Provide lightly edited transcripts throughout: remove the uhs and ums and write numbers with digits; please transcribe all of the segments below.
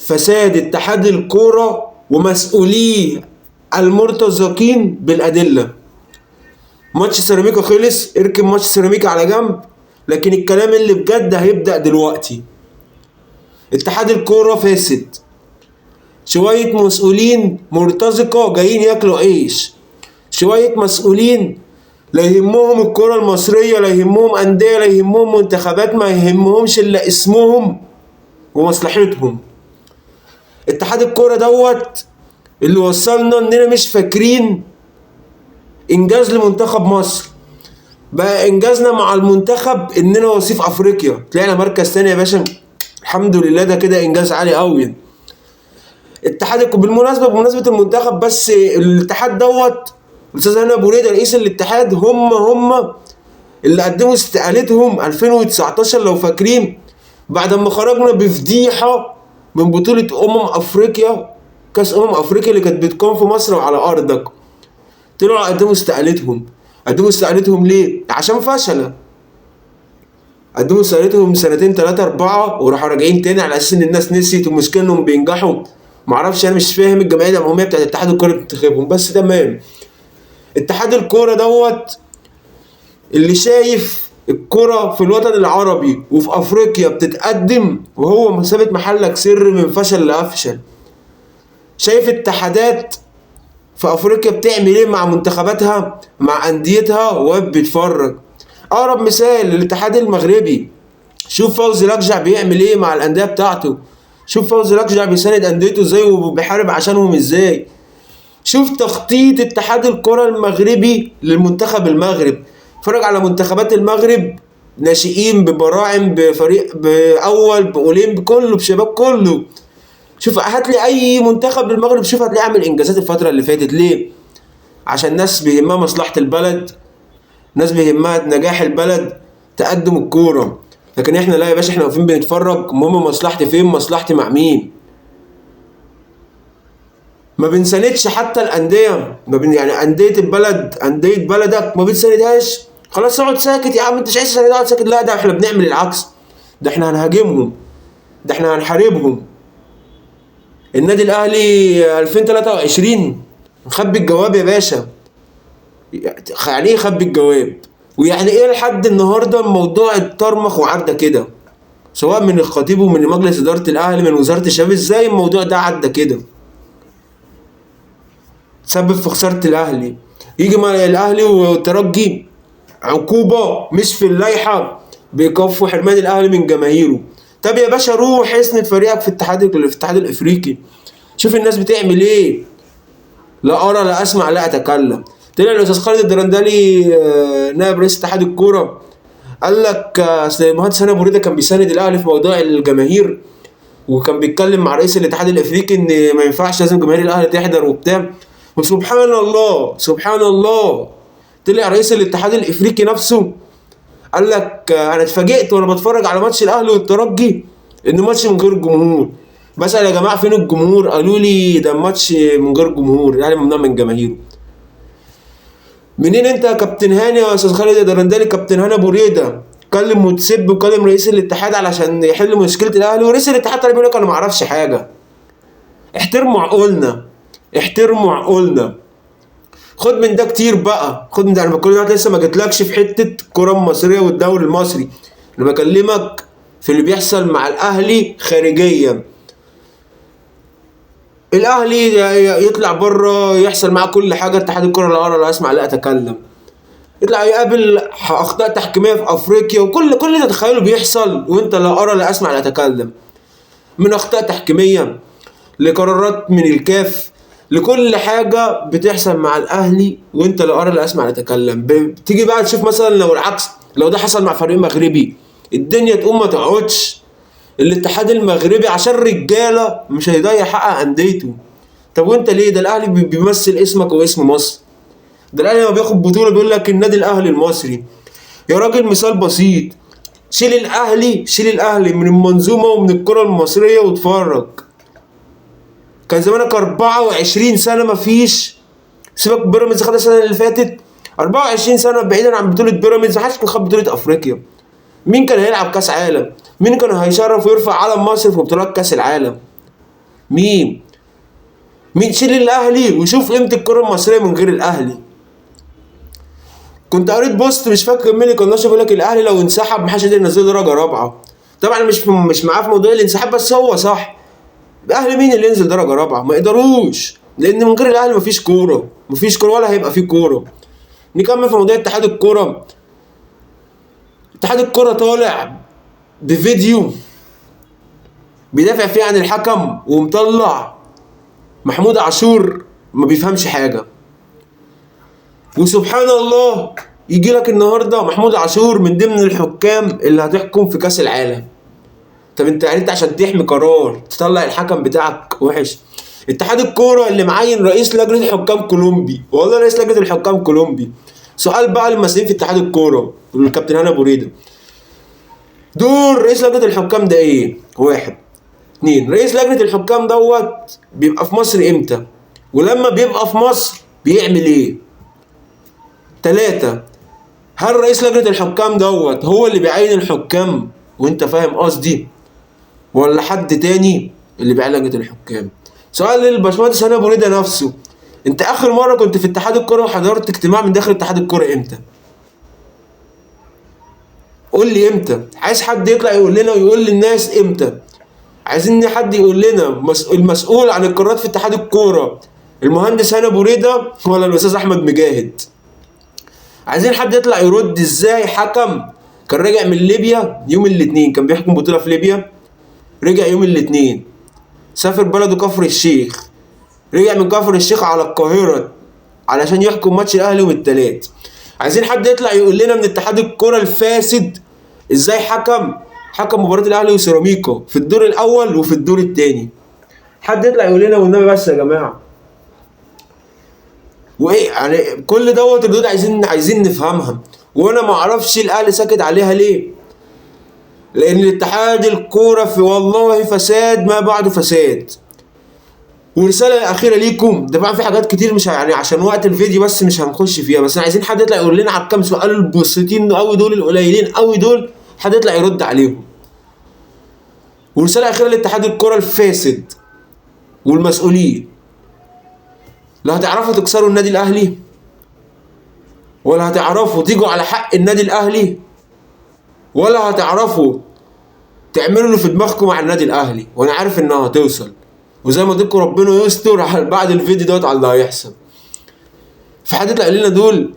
فساد اتحاد الكورة ومسؤولية المرتزقين بالأدلة. ماتش سيراميكا خلص، اركن ماتش سيراميكا على جنب، لكن الكلام اللي بجد هيبدأ دلوقتي. اتحاد الكورة فاسد، شوية مسؤولين مرتزقة جايين ياكلوا عيش، شوية مسؤولين لا يهمهم الكرة المصرية، لا يهمهم أندية، لا يهمهم منتخبات، ما يهمهمش إلا اسمهم ومصلحتهم. اتحاد الكورة دوت اللي وصلنا إننا مش فاكرين إنجاز لمنتخب مصر. بقى إنجازنا مع المنتخب إننا وصيف أفريقيا، طلعنا مركز تاني يا باشا، الحمد لله، ده كده إنجاز عالي قوي. اتحاد بالمناسبة، بمناسبة المنتخب بس، الاتحاد دوت الاستاذ هاني ابو ريده رئيس الاتحاد، هم اللي قدموا استقالتهم 2019 لو فاكرين، بعد ما خرجنا بفضيحه من بطوله افريقيا، كاس افريقيا اللي كانت بتقام في مصر وعلى ارضك. طلعوا قدموا استقالتهم. قدموا استقالتهم ليه؟ عشان فشله. قدموا استقالتهم سنتين 3 4 وراحوا راجعين تاني على اساس ان الناس نسيت، والمشكلة انهم بينجحوا. معرفش، انا مش فاهم الجمعية العمومية بتاعت اتحاد الكورة بتنتخبهم، بس تمام. اتحاد الكورة دوت اللي شايف الكرة في الوطن العربي وفي افريقيا بتتقدم وهو ثابت محلك سر من فشل لافشل. شايف اتحادات في افريقيا بتعمل ايه مع منتخباتها مع انديتها وواقف بيتفرج. اقرب مثال الاتحاد المغربي، شوف فوزي لقجع بيعمل ايه مع الاندية بتاعته، شوف فوزي لقجع بيساند انديته ازاي وبيحارب عشانهم ازاي. شوف تخطيط اتحاد الكرة المغربي للمنتخب المغرب، اتفرج على منتخبات المغرب، ناشئين ببراعم بفريق باول باولمب كله بشباب كله. شوف هات لي اي منتخب للمغرب، شوف هتلاقيه عامل انجازات الفترة اللي فاتت. ليه؟ عشان ناس بيهمها مصلحة البلد، ناس بيهمها نجاح البلد، تقدم الكورة. لكن احنا لا يا باشا، احنا واقفين بنتفرج، المهم مصلحتي فين، مصلحتي مع مين. ما بنساندش حتى الاندية، ما بن يعني اندية البلد، اندية بلدك ما بتساندهاش، خلاص اقعد ساكت يا عم، انت مش عايز تساند اقعد ساكت. لا، ده احنا بنعمل العكس، ده احنا هنهاجمهم، ده احنا هنحاربهم. النادي الاهلي 2023 مخبي الجواب يا باشا. يعني ايه خبي الجواب؟ ويعني ايه لحد النهارده الموضوع اتطرمخ وعدى كده، سواء من الخطيب ومن مجلس ادارة الاهلي من وزارة الشباب؟ ازاي الموضوع ده عدى كده؟ تسبب في خسارة الاهلي. يجي مع الاهلي والترجي عقوبه مش في اللائحة بيكفوا حرمان الاهلي من جماهيره. طب يا باشا روح اسند فريقك في الاتحاد الافريقي، شوف الناس بتعمل ايه. لا ارى لا اسمع لا اتكلم. طلع الاستاذ خالد الدرندلي نائب رئيس اتحاد الكورة، قال لك اصل المهندس هاني ابو ريده كان بيساند الاهلي في موضوع الجماهير، وكان بيتكلم مع رئيس الاتحاد الافريقي ان ما ينفعش لازم جماهير الاهلي تحضر وبتاع. وسبحان الله سبحان الله، طلع رئيس الاتحاد الافريقي نفسه قال لك انا اتفاجئت وانا بتفرج على ماتش الاهلي والترجي ان ماتش من غير جمهور. بسأل يا جماعة فين الجمهور؟ قالوا لي ده ماتش من غير جمهور، الاهلي ممنوع من جماهيره. منين انت يا كابتن هاني يا استاذ خالد الدرندلي؟ كابتن هاني ابو ريده كلم وتسب وكلم رئيس الاتحاد علشان يحل مشكلة الاهلي، ورئيس الاتحاد طالع بيقول لك انا ما اعرفش حاجة. احترموا عقولنا، احترموا عقولنا. خد من ده كتير بقى، خد من ده. انا كل ده لسه ما جتلكش في حتة الكره المصرية والدوري المصري، انا بكلمك في اللي بيحصل مع الاهلي خارجيا. الاهلي يطلع بره يحصل معاه كل حاجة، اتحاد الكره لا ارى لا اسمع لا اتكلم، يطلع يقابل اخطاء تحكيميه في افريقيا وكل اللي تتخيله بيحصل وانت لا ارى لا اسمع لا اتكلم، من اخطاء تحكيميه لقرارات من الكاف لكل حاجة بتحصل مع الاهلي وانت لا ارى لا اسمع لا اتكلم. بتيجي بقى تشوف مثلا لو العكس، لو ده حصل مع فريق مغربي الدنيا تقوم ما تقعدش. الاتحاد المغربي عشان رجاله مش هيضيع حق انديته. طب وانت ليه؟ ده الاهلي بيمثل اسمك واسم مصر. ده الاهلي لما بياخد بطوله بيقول لك النادي الاهلي المصري. يا راجل مثال بسيط، شيل الاهلي، شيل الاهلي من المنظومة ومن الكره المصرية واتفرج. كان زمانك 24 سنة مفيش، سيبك بيراميدز خد السنة اللي فاتت 24 سنة بعيدا عن بطوله بيراميدز، محدش كان خد بطوله افريقيا. مين كان هيلعب كاس عالم؟ مين كان هيشرف ويرفع علم مصر في بطولات كاس العالم؟ مين؟ مين شيل الاهلي وشوف قيمة الكره المصرية من غير الاهلي. كنت قريت post مش فاكر مين اللي كان ناشر، بيقول لك الاهلي لو انسحب محدش يقدر ينزله درجه رابعه. طبعا مش معاه في موضوع الانسحاب، بس هو صح. الاهلي مين اللي ينزل درجه رابعه؟ ما يقدروش، لان من غير الاهلي مفيش كورة، مفيش كورة ولا هيبقى فيه كورة. نكمل في موضوع اتحاد الكورة. اتحاد الكورة طالع بفيديو بيدافع فيه عن الحكم، ومطلع محمود عاشور ما بيفهمش حاجة. وسبحان الله يجي لك النهارده محمود عاشور من ضمن الحكام اللي هتحكم في كاس العالم. طب انت عشان تحمي قرار تطلع الحكم بتاعك وحش؟ اتحاد الكورة اللي معين رئيس لجنة الحكام كولومبي، والله رئيس لجنة الحكام كولومبي. سؤال بقى للمسؤولين في اتحاد الكورة والكابتن هاني ابو ريده، دور رئيس لجنة الحكام ده ايه؟ 1 2 رئيس لجنة الحكام دوت بيبقى في مصر امتى؟ ولما بيبقى في مصر بيعمل ايه؟ 3 هل رئيس لجنة الحكام دوت هو اللي بيعين الحكام وانت فاهم قصدي، ولا حد تاني اللي بيعين لجنة الحكام؟ سؤال للباشمهندس هاني ابو ريده نفسه، انت اخر مرة كنت في اتحاد الكورة وحضرت اجتماع من داخل اتحاد الكورة امتى؟ قول لي امتى. عايز حد يطلع يقول لنا ويقول للناس امتى. عايزين حد يقول لنا المسؤول عن القرارات في اتحاد الكورة المهندس هاني ابو ريده ولا الاستاذ احمد مجاهد؟ عايزين حد يطلع يرد ازاي حكم كان راجع من ليبيا يوم الاثنين، كان بيحكم بطوله في ليبيا، رجع يوم الاثنين، سافر بلده كفر الشيخ، رجع من كفر الشيخ على القاهرة علشان يحكم ماتش الاهلي يوم الثلاث. عايزين حد يطلع يقول لنا من اتحاد الكورة الفاسد ازاي حكم مباراة الاهلي وسيراميكا في الدور الاول وفي الدور الثاني. حد يطلع يقول لنا والنبي بس يا جماعة. وايه يعني كل دوت الردود عايزين نفهمها، وانا ما اعرفش الاهلي ساكت عليها ليه؟ لان الاتحاد الكورة في والله فساد ما بعده فساد. ورسالة الاخيرة ليكم، ده بقى في حاجات كتير مش يعني عشان وقت الفيديو بس مش هنخش فيها، بس عايزين حد يطلع يقول لنا على الكام سؤال البسيطين قوي دول، القليلين قوي دول، حد يطلع يرد عليهم. ورسالة اخيرة لاتحاد الكورة الفاسد والمسؤولين، لا هتعرفوا تكسروا النادي الاهلي، ولا هتعرفوا تيجوا على حق النادي الاهلي، ولا هتعرفوا تعملوا اللي في دماغكم مع النادي الاهلي، وانا عارف انها هتوصل. وزي ما قلت لكم ربنا يستر بعد الفيديو دوت على اللي هيحصل. فحد يطلع لنا دول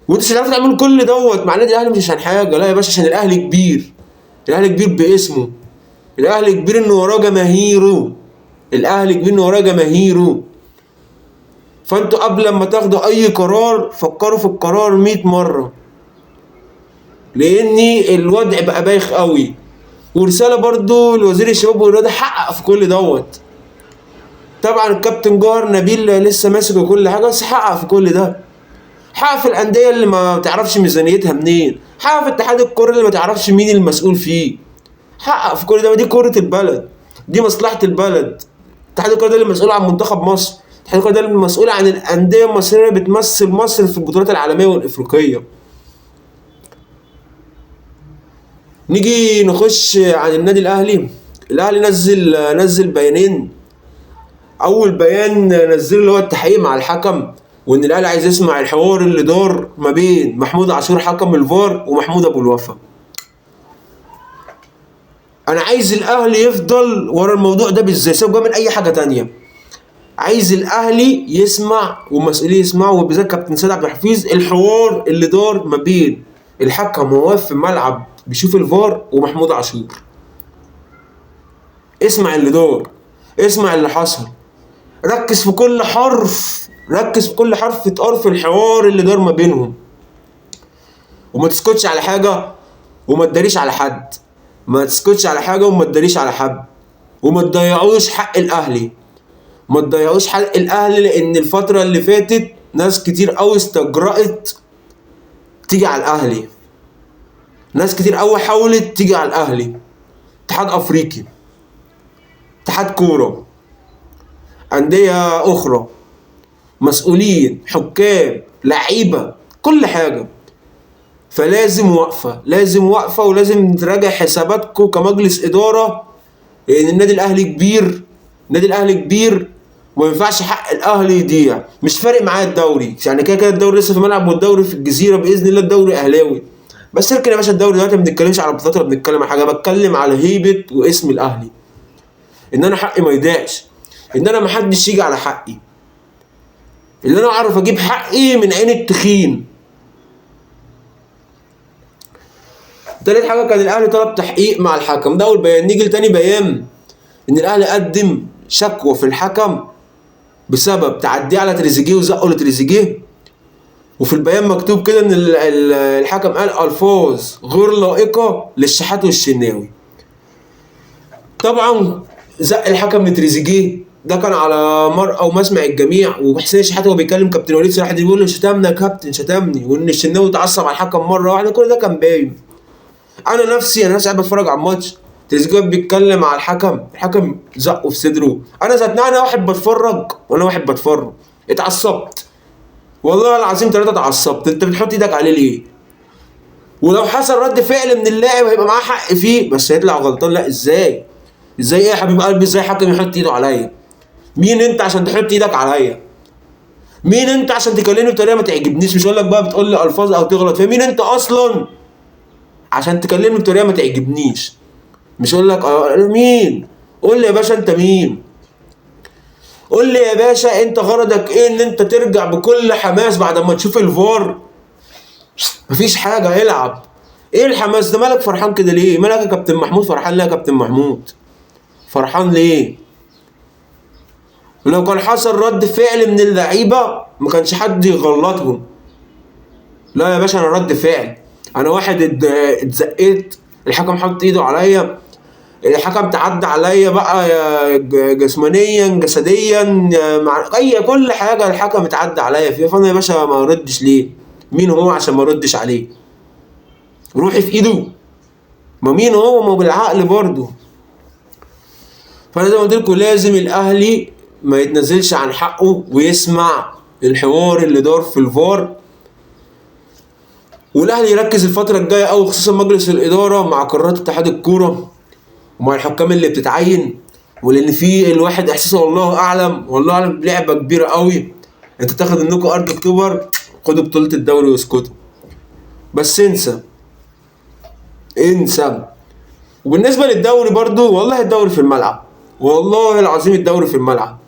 وانتوا مش هتعرفوا تعملوا كل دوت مع النادي الاهلي، مش عشان حاجة، لا يا باشا، عشان الاهلي كبير. الاهلي كبير باسمه، الاهلي كبير ان وراه جماهيره، الاهلي كبير ان وراه جماهيره. فانتوا قبل ما تاخدوا اي قرار فكروا في القرار 100 مرة، لان الوضع بقى بايخ قوي. ورسالة برضو لوزير الشباب والرياضة، حقق في كل دوت. طبعا الكابتن جوهر نبيل لسه ماسك وكل حاجة، بس حقق في كل ده. حقق في الاندية اللي ما تعرفش ميزانيتها منين، حقق في اتحاد الكورة اللي ما تعرفش مين المسؤول فيه، حقق في كل ده. دي كورة البلد، دي مصلحة البلد. اتحاد الكورة ده اللي مسؤول عن منتخب مصر، اتحاد الكورة ده اللي مسؤول عن الاندية المصرية اللي بتمثل مصر في البطولات العالمية والافريقيه. نيجي نخش عن النادي الاهلي. الاهلي نزل بيانين. اول بيان نزله اللي هو التحقيق مع الحكم، وان الاهلي عايز يسمع الحوار اللي دار ما بين محمود عاشور حكم الفار ومحمود ابو الوفا. انا عايز الاهلي يفضل ورا الموضوع ده بالذات، سيبك بقى من اي حاجة تانية. عايز الاهلي يسمع ومسؤولية يسمعوا، وبالذات كابتن سيد عبد الحفيظ، الحوار اللي دار ما بين الحكم وهو واقف في الملعب بيشوف الفار ومحمود عاشور. اسمع اللي دار، اسمع اللي حصل، ركز في كل حرف، ركز في كل حرف اتقال في الحوار اللي دار ما بينهم، وما تسكتش على حاجة وما تداريش على حد. ما تسكتش على حاجة وما تداريش على حد، وما تضيعوش حق الاهلي، ما تضيعوش حق الاهلي، لان الفترة اللي فاتت ناس كتير قوي استجرأت تيجي على الاهلي، ناس كتير قوي حاولت تيجي على الاهلي. اتحاد افريقي، اتحاد كورة، اندية اخرى، مسؤولين، حكام، لعيبة، كل حاجة. فلازم وقفه، لازم وقفه، ولازم تراجع حساباتكم كمجلس ادارة، لان النادي الاهلي كبير النادي الاهلي كبير وما ينفعش حق الاهلي يضيع. مش فارق معايا الدوري، يعني كده كده الدوري لسه في الملعب، والدوري في الجزيرة باذن الله الدوري اهلاوي. بس اركن يا باشا الدوري دلوقتي، ما بنتكلمش على بطولات ولا بنتكلم على حاجة، بتكلم على هيبة واسم الاهلي، ان انا حقي ما يضيعش، ان انا ما حدش يجي على حقي، اللي انا اعرف اجيب حقي من عين التخين. تالت حاجة كان الاهلي طلب تحقيق مع الحكم، ده اول بيان. نيجي لتاني بيان، ان الاهلي قدم شكوى في الحكم بسبب تعديه على تريزيجيه وزقه لتريزيجيه، وفي البيان مكتوب كده ان الحكم قال الفاظ غير لائقة للشحات والشناوي. طبعا زق الحكم لتريزيجيه ده كان على مرأى ومسمع الجميع، وحسين الشحات وهو بيكلم كابتن وليد صلاح الدين بيقول له شتمنا يا كابتن شتمني، وان الشناوي اتعصب على الحكم مرة واحدة، كل ده كان باين. انا نفسي قاعد بتفرج على الماتش، تريزيجيه بيتكلم على الحكم، الحكم زقه في صدره، انا ذات انا واحد بتفرج وانا واحد بتفرج اتعصبت والله العظيم ثلاثة اتعصبت. انت بتحط ايدك عليه ليه؟ ولو حصل رد فعل من اللاعب هيبقى معاه حق فيه، بس هيطلع غلطان. لا ازاي؟ ازاي ايه يا حبيب قلبي؟ ازاي حكم يحط ايده عليا؟ مين انت عشان تحط ايدك عليا؟ مين انت عشان تكلمني بطريقة ما تعجبنيش؟ مش هقول لك بقى بتقول لي الفاظ او تغلط فيها، مين انت اصلا عشان تكلمني بطريقة ما تعجبنيش؟ مش هقول لك مين؟ قول لي يا باشا انت مين؟ قول لي يا باشا انت غرضك ايه ان انت ترجع بكل حماس بعد ما تشوف الفار؟ مفيش حاجة، العب. ايه الحماس ده؟ مالك فرحان كده ليه؟ مالك يا كابتن محمود فرحان ليه يا كابتن محمود؟ فرحان ليه؟ ولو كان حصل رد فعل من اللعيبة ما كانش حد يغلطهم. لا يا باشا انا رد فعل، انا واحد اتزقيت، الحكم حط ايده عليا، الحكم تعدى عليا بقى جسمانيا جسديا مع اي كل حاجة، الحكم اتعدى عليا فيها، فانا يا باشا ما ردش ليه؟ مين هو عشان ما ردش عليه؟ روحي في ايده، ما مين هو؟ ما هو بالعقل برضه. فانا زي ما قلت لكم لازم الاهلي ما يتنزلش عن حقه ويسمع الحوار اللي دار في الفار، والاهلي يركز الفترة الجاية قوي، خصوصا مجلس الادارة مع قرارات اتحاد الكورة ومع الحكام اللي بتتعين، ولان في الواحد احساسه والله اعلم، والله اعلم لعبه كبيرة قوي، انت تاخد منكم ارض اكتوبر، خدوا بطوله الدوري واسكتوا، بس انسى انسى. وبالنسبة للدوري برضو، والله الدوري في الملعب، والله العظيم الدوري في الملعب.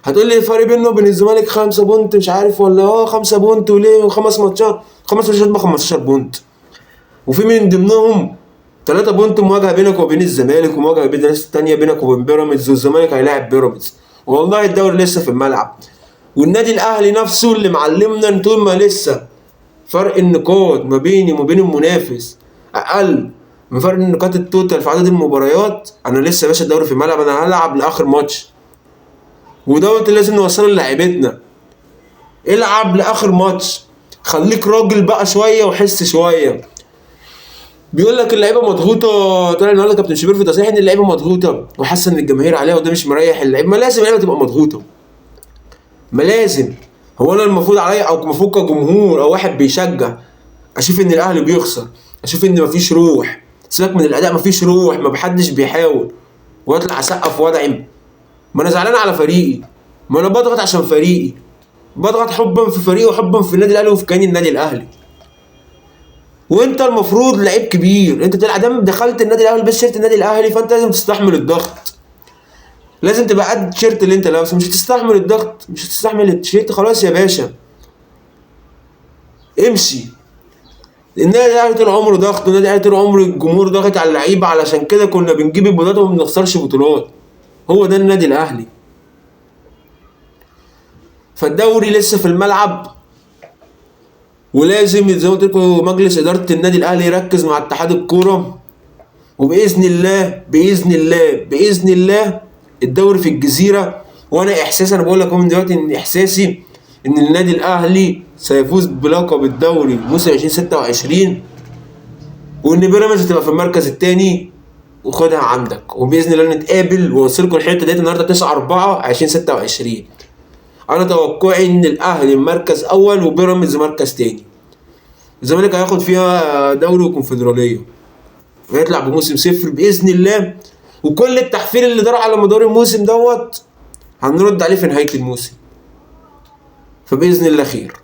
هتقول لي الفرق بينه وبين الزمالك 5 point مش عارف ولا 5 point وليه، وخمس ماتشات، 5 ماتشات ب 15 point، وفي من ضمنهم 3 point مواجهة بينك وبين الزمالك، ومواجهة بين الناس الثانية بينك وبين بيراميدز، والزمالك هيلاعب بيراميدز. والله الدوري لسه في الملعب، والنادي الاهلي نفسه اللي معلمنا ان طول ما لسه فرق النقاط ما بيني وما بين المنافس اقل من فرق النقاط ال total في عدد المباريات، انا لسه يا باشا الدوري في الملعب، انا هلعب لاخر ماتش، ودوت اللي لازم نوصله للاعيبتنا. العب لاخر ماتش، خليك راجل بقى شوية وحس شوية. بيقول لك اللعيبة مضغوطه، طلع النهارده كابتن شوبير في تصريح ان اللعيبة مضغوطه وحاسه ان الجماهير عليها، وده مش مريح اللعيبة. ما لازم اللعيبة تبقى مضغوطه، ما لازم. هو انا المفروض عليا او المفروض كجمهور او واحد بيشجع اشوف ان الاهلي بيخسر، اشوف ان مفيش روح، سيبك من الاداء مفيش روح، ما بحدش بيحاول، واطلع اسقف وادعم. ما انا زعلان على فريقي، ما انا بضغط عشان فريقي، بضغط حبا في فريقي وحبا في النادي الاهلي وفي كيان النادي الاهلي. وانت المفروض لعيب كبير، انت تلعب دام دخلت النادي الاهلي بس شيرت النادي الاهلي، فانت لازم تستحمل الضغط، لازم تبقى قد التيشيرت اللي انت لابسه. مش هتستحمل الضغط، مش هتستحمل التيشيرت، خلاص يا باشا امشي. النادي الاهلي طول عمره ضغط، والنادي الاهلي طول عمره الجمهور ضاغط على اللعيبة، علشان كده كنا بنجيب البطولات وما بنخسرش بطولات. هو ده النادي الاهلي. فالدوري لسه في الملعب، ولازم زي ما قلت لكم مجلس ادارة النادي الاهلي يركز مع اتحاد الكورة، وباذن الله باذن الله باذن الله الدوري في الجزيرة. وانا احساسي، انا بقول لكم من دلوقتي ان احساسي ان النادي الاهلي سيفوز بلقب الدوري موسم 2026، وان بيراميدز هتبقى في المركز الثاني، وخدها عندك. وباذن الله نتقابل واوصلكم الحتة ديت النهارده 9/4/2026. انا توقعي ان الاهلي مركز اول وبيراميدز مركز تاني، الزمالك هياخد فيها دوري وكونفدراليه، ويطلع بموسم صفر باذن الله. وكل التحفيل اللي دار على مدار الموسم دوت هنرد عليه في نهاية الموسم. فباذن الله خير.